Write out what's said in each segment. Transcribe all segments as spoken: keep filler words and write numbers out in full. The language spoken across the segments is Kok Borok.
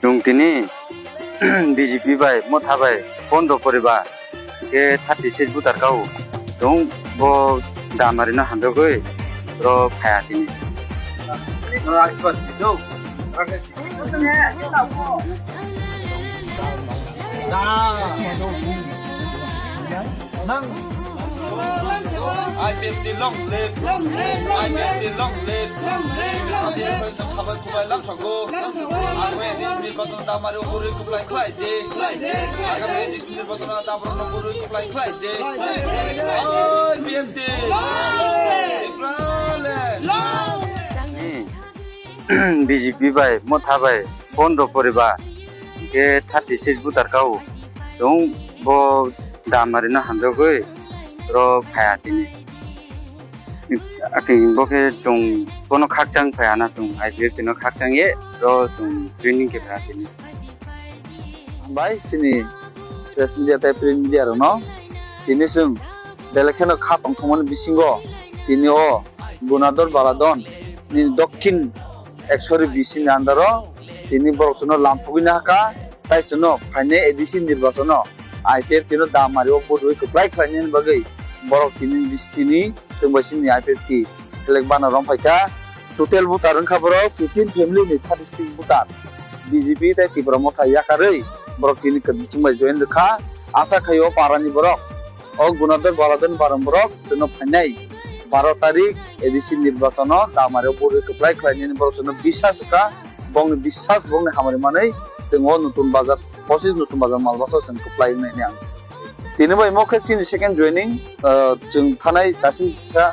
Chwng tini B J P bai Motha bai pondo poriba khe thirty six voter kao. Chwng bo damari no hamjagwi ro phaya tini. I P F T long live. Long live, long I P F T live. Long live, long live. Khabai khubai lamsokgo. Lamsokgo, lamsokgo. Ang nirbason damari o bwrwi kwplai khlai di. Khlai di, khlai di. Agami nirbason damari o bwrwi kwplai khlai di. Khlai di, khlai di. I P F T. Long live. Tipraland. Long live. B J P bai Motha bai pondo poriba khe thirty six voter kao. Chwng bo damari no hamjagwi ro phaya tini. Akhe bo khe chwng bono khakchang phaya na, chwng I P F T no khakchang ye ro chwng training khe phaya tini. Hambai chini press media tei print media rokno. Tini chwng belai kheno kha tongthokmani bisingo tini o Gunadhar Baladon ni Dokhin Ekshori B C ni under o tini borok chwngno lamsogwi nahakha, tei chwngno phainai A D C nirbachono I P F T no damari o vote rwi kwplai khlainani bagwi borok tini bis-, tini chwng bai chini I P F T select bana romphai kha. Total voter wngkha borok fifteen family ni thirty six voter. B J P tei Tipra Motha yakarwi borok tini kwrwi chwng bai join rwkha. Asa khai o para ni borok, o Gunadhar Baladon ni para ni borok chwngno phainai baro tarik A D C nirbachono damari o vote rwi kwplai khlainani borok chwngno bisas rwkha. Bongni bisas, bongni hamari manwi chwng o Nutun Bazar, pochis Nutun Bazar Malbasa o chwng kwplai wngnai hwnwi ang bisas kha. Tini bai omo khe chini second joining, ah, chwng thanai dasim kisa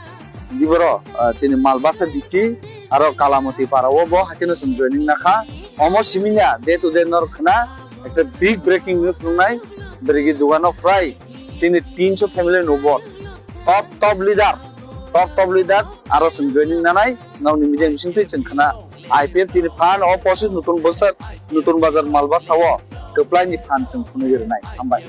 diboro, ah, chini Malbasa B C aro Kalamati para o bo haikhe no chwng joining nakha. Omo simi ya day to day norok khna ekta big breaking news nungnai, beregi dugano prai chini tinso family no bo top top leader, top top leader aro chwng joining nanai. Nokni media bisingtwi chwng khna I P F T ni phan o pochis Nutun Bazar, Nutun Bazar Malbasa o kwplai ni phan chwng phunugwi rwnai. Hambai.